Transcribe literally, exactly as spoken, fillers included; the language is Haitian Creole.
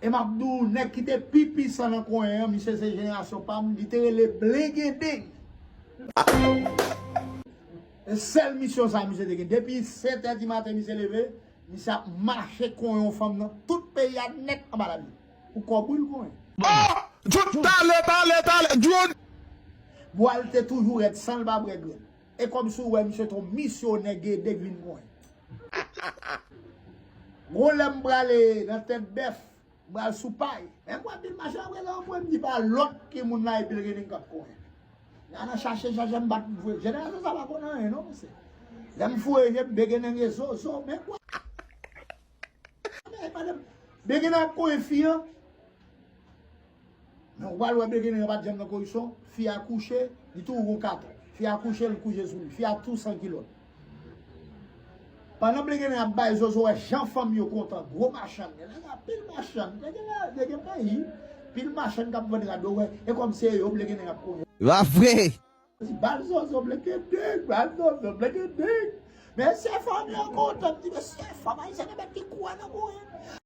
E m ap di w, nèg ki te pi pisan nan konyen an, misye se jenerasyon pa m, li te rele Blengendeng. E sèl misyon sa misye te gen. Depi sèt è di maten misye leve, misye ap mache konyen yon fanm nan tout peyi a nèt anba lapye. Pou kòb wi l konyen. Ah! Jude, talè, talè, talè, Jude! Bwa l te toujou rèd san l pa bwè grenn. E kòmsi w wè misye t on misyonè gede k vin konyen. Gwo lè m prale nan tèt bèf, m pral sou pay. Men m wè pil machann apre nan anpwen m di pa lòt ki moun la epi l gen nèg k ap konyen. N a nan chache, chache m bat vre. Jenerasyon sa pa konn anyen non mesye. Lè m foure je m bege nèg e zozo, men kwa. Bege nan ap konyen fi an. Men ou pral wè Blengendeng pa t janm nan koripsyon, fi a kouche, li toujou gon katon. Fi a kouche, li kouche sou li. Fi a tou san kilòt. Pandan Blengendeng ap bay zozo wè jan fanm yo kontan, gwo machann. Gen nèg anpil machann. Gen gen gen gen peyi, pil machann k ap vann rad yo wè. E kòm se yo Blengendeng ap konyen. Va vre! Di bal zozo Blengendeng, bal zozo Blengendeng. Men se fanm yo kontan, m di men se fanm ayisyen nan mèt ki kwè nan konyen.